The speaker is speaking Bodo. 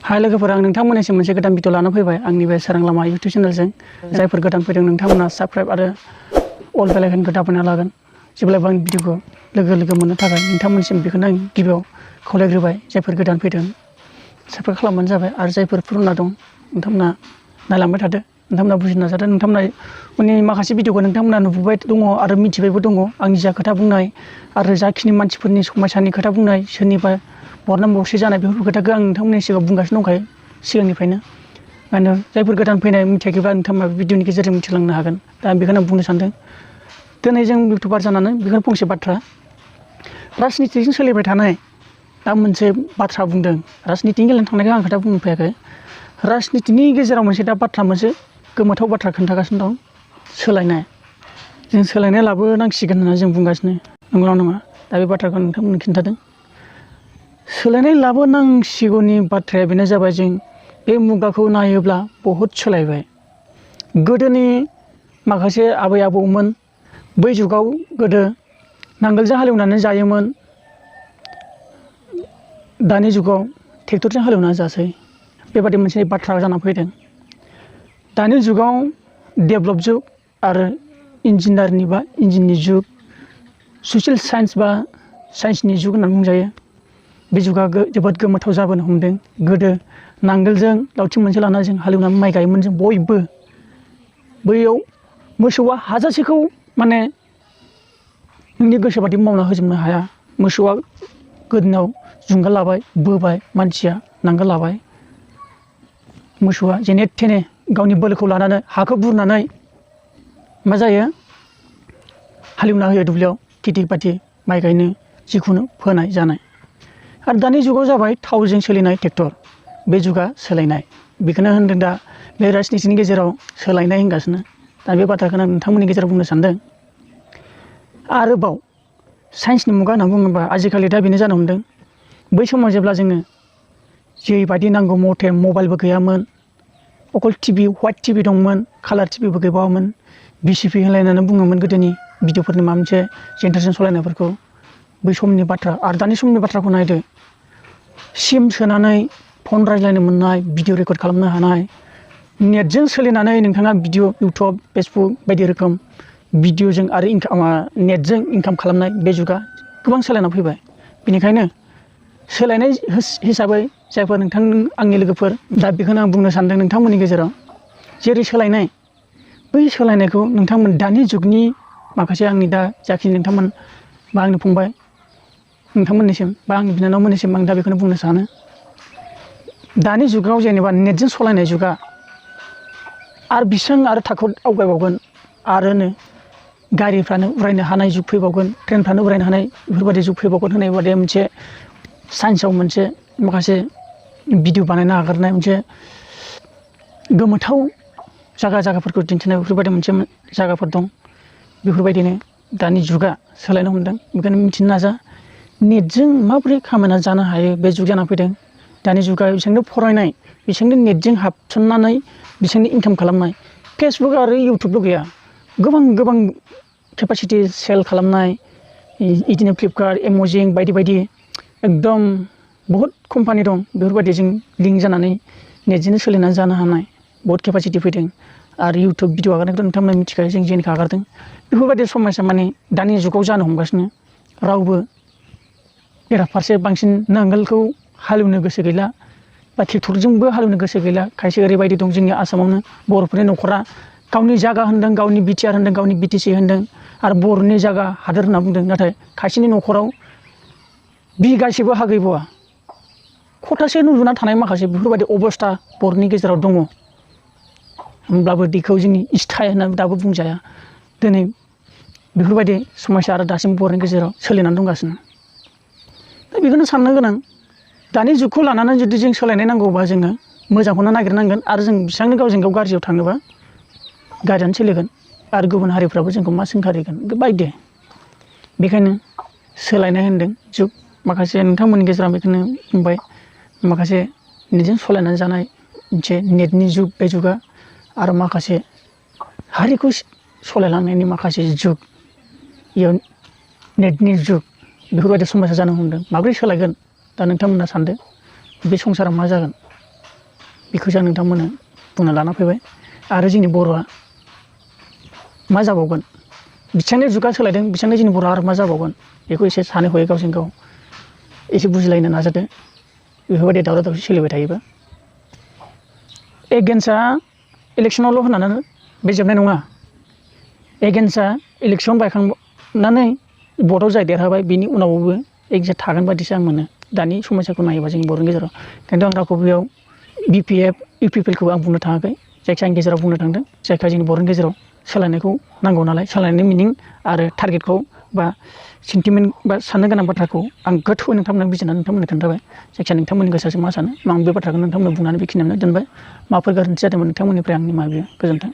हाय लोगोफोर आं नोंथांमोननिसिम मोनसे गोदान भिडिअ लाना फैबाय आंनि बे सोरां लामा इउटिउब चेनेलजों जायफोर गोदान फैदों नोंथांमोना साबस्क्राइब आरो अल बेल आइकनखौ दाबना लागोन जेब्लाबो आंनि भिडिअखौ लोगो मोननो थाखाय नोंथांमोननिसिम बेखौनो आं गिबियाव खावलायग्रोबाय जायफोर गोदान फैदों साबस्क्राइब खालामबानो जाबाय आरो जायफोर पुराना दं नोंथांमोना नायलांबाय थादो नोंथांमोना बुजिनो नाजादो नोंथांमोना उननि माखासे भिडिअखौ नोंथांमोना नुबोबाय दङ आरो मिथिबायबो दङ आंनि जा खोथा बुंनाय आरो जाखिनि मानसिफोरनि समयसानि खोथा बुंनाय सोरनिबा बरनाम बरसि जानाय बेफोर खोथाखौ आं नोंथांमोननि सिगाङाव बुंगासिनो दंखायो सिगांनिफ्रायनो माने जायफोर गोदान फैनाय मिथियाखैबा नोंथांमोना भिडिअनि गेजेरजों मिथिलांनो हागोन दा आं बेखौनो बुंनो सानदों दिनै जों इउटुबार जानानै बेखौनो फंसे बाथ्रा राजनितिजों सोलिबाय थानाय दा मोनसे बाथ्रा बुंदों राजनितिनि गेलेनो थांनायखौ आं खोथा बुंनो फैयाखै राजनितिनि गेजेराव मोनसे दा बाथ्रा मोनसे गोमोथाव बाथ्रा खोन्थागासिनो दं सोलायनाय जों सोलायनाय लाबोनांसिगोन होनना जों बुंगासिनो नंगौना नङा दा बे बाथ्राखौ नोंथांमोननो खिन्थादों सोलायनाय लाबोनांसिगौनि बाथ्राया बेनो जाबाय जों बे मुगाखौ नायोब्ला बहुद सोलायबाय गोदोनि माखासे आबै आबौमोन बै जुगाव गोदो नांगोलजों हालेवनानै जायोमोन दानि जुगाव ट्रेक्टरजों हालेवनानै जासै बेबादि मोनसे बाथ्रा जाना फैदों दानि जुगाव डेभेलप जुग आरो इन्जिननि जुग ससियेल साइन्स बा साइन्सनि जुग होननानै बुंजायो बे जुगा जोबोद गोमोथाव जाबोनो हमदों गोदो नांगोलजों लावथि मोनसे लानानै जों हालेवनानै माइ गायोमोन जों बयबो बैयाव मोसौआ हाजासेखौ माने नोंनि गोसो बादि मावना होजोबनो हाया मोसौआ गोदोनायाव जुंगाल लाबाय बोबाय मानसिया नांगोल लाबाय मोसौआ जेने थेने गावनि बोलोखौ लानानै हाखौ बुरनानै मा जायो हालेवना होयो दुब्लियाव खेथि बाथि माइ गायनो जिखुनु फोनाय जानाय आरो दानि जुगाव जाबाय थावजों सोलिनाय ट्रेक्टर बे जुगा सोलायनाय बेखौनो होनदों दा बे राजनितिनि गेजेराव सोलायनाय होनगासिनो दा बे बाथ्राखौनो आं नोंथांमोननि गेजेराव बुंनो सानदों आरोबाव साइन्सनि मुगा होनना बुङोबा आजिखालि दा बेनो जानो हमदों बै समाव जेब्ला जोङो जेबायदि नांगौ मथे मबाइलबो गैयामोन अकल टिभि व्हाइट टिभि दंमोन कालार टिभिबो गैबावामोन VCP होनलायनानै बुङोमोन गोदोनि भिडिअफोरनि माबा मोनसे जेनेरेसन सालायनायफोरखौ बै समनि बाथ्रा आरो दानि समनि बाथ्राखौ नायदो सिम सोनानै फन रायज्लायनो मोननाय भिडिअ रेकर्ड खालामनो हानाय नेटजों सोलिनानै नोंथाङा भिडिअ इउटुब फेसबुक बायदि रोखोम भिडिअजों आरो नेटजों इनकाम खालामनाय बे जुगा गोबां सोलायना फैबाय बेनिखायनो सोलायनाय हिसाबै जायफोर आंनि लोगोफोर दा बेखौनो आं बुंनो सानदों नोंथांमोननि गेजेराव जेरै सोलायनाय बै सोलायनायखौ नोंथांमोन दानि जुगनि माखासे आंनि दा जाखिनि नोंथांमोन बा आंनि फंबाय नोंथांमोननिसिम बा आंनि बिनानावमोननिसिम आं दा बेखौनो बुंनो सानो दानि जुगाव जेनेबा नेटजों सालायनाय जुगा आरो बेसेबां आरो थाखोआव आवगायबावगोन आरोनो गारिफ्रानो उरायनो हानाय जुग फैबावगोन ट्रेनफ्रानो उरायनो हानाय बेफोरबायदि जुग फैबावगोन होननाय बादि मोनसे साइन्सआव मोनसे माखासे भिडिअ बानायनो नागारनाय मोनसे गोमोथाव जायगाफोरखौ दिन्थिनाय बेफोरबायदि मोनसे जायगाफोर दं बेफोरबायदिनो दानि जुगा सोलायनो हमदों बेखायनो मिथिनो नाजा नेटजों माबोरै खामायना जानो हायो बे जुग जाना फैदों दानि जुगा बेसेबांनो फरायनाय बेसेबांनो नेटजों हाबसननानै बेसेबांनो इनकाम खालामनाय फेसबुक आरो इउटुबल' गैया गोबां केपासिटि सेल खालामनाय बिदिनो फ्लिपकार्ट एमाजन बायदि बायदि एकदम बहुद कम्पानि दं बेफोरबायदिजों लिंक जानानै नेटजोंनो सोलिनानै जानो हानाय बहुद केपासिटि फैदों आरो इउटुब भिडिअ आगारनायखौथ' नोंथांमोना मिथिखायो जों जेनिखा आगारदों बेफोरबायदि समयसा माने दानि जुगाव जानो हमगासिनो रावबो बेराफारसे बांसिन नांगोलखौ हालेवनो गोसो गैला बा ट्रेक्टरजोंबो हालेवनो गोसो गैला खायसे ओरैबायदि दं जोंनि आसामावनो बर'फोरनि न'खरा गावनि जायगा होनदों गावनि बिटिआर होनदों गावनि BTC होनदों आरो बर'नि जायगा हादोर होनना बुंदों नाथाय खायसेनि न'खराव बिगासेबो हा गैबावा खथासे न' लुना थानाय माखासे बेफोरबायदि अबस्था बर'नि गेजेराव दङ होमब्लाबो बेखौ जोंनि इस्थाय होननानै दाबो बुंजाया दिनै बेफोरबायदि समयसा आरो दासिम बर'नि गेजेराव सोलिनानै दंगासिनो दा बेखौनो साननो गोनां दानि जुगखौ लानानै जुदि जों सोलायनाय नांगौबा जोङो मोजांखौनो नागिरनांगोन आरो जों बेसेबांनो गावजों गाव गाज्रियाव थाङोबा गाज्रियानो सोलिगोन आरो गुबुन हारिफ्राबो जोंखौ मा सोंखारिगोन बायदि बेखायनो सोलायनाय होनदों जुग माखासे नोंथांमोननि गेजेराव बेखौनो बुंबाय माखासे नेटजों सालायनानै जानाय मोनसे नेटनि जुग बे जुगा आरो माखासे हारिखौ सालायलांनायनि माखासे जुग इयाव नेटनि जुग बेफोरबायदि समयसा जानो हमदों माब्रै सोलायगोन दा नोंथांमोना सानदो बे संसारा मा जागोन बेखौसो आं नोंथांमोननो बुंना लाना फैबाय आरो जोंनि बर'आ मा जाबावगोन बिसिबांनो जुगा सोलायदों बिसिबांनो जोंनि बर'आ आरो मा जाबावगोन बेखौ एसे सानै हयै गावजों गाव एसे बुजिलायनो नाजादो बेफोरबायदि दावराव दावसि सोलिबाय थायोबा एगेन्स्टआ इलेक्सनावल' होनानै बे जोबनाय नङा एगेन्स्टआ इलेक्सन बायखांनानै भटआव जाय देरहाबाय बिनि उनावबो एगेन्स्टआ थागोन बायदिसो आं मोनो दानि समस्याखौ नायोबा जोंनि बर'नि गेजेराव खिन्थु आं रावखौ बेयाव BPF UPPखौ आं बुंनो थाङाखै जायखिया आं गेजेराव बुंनो थांदों जायखिया जोंनि बर'नि गेजेराव सोलायनायखौ नांगौ नालाय सोलायनायनि मिनिं आरो टारगेटखौ बा सेन्टिमेन्ट बा साननो गोनां बाथ्राखौ आं गोथौयै नोंथांमोननो बिजिरनानै नोंथांमोननो खोन्थाबाय जायखिया नोंथांमोननि गोसोआसो मा सानो आं बे बाथ्राखौ नोंथांमोननो बुंनानै बेखिनियावनो दोनबाय माबाफोर गोरोन्थि जादोंमोन नोंथांमोननिफ्राय आं निमाहा बियो गोजोन्थों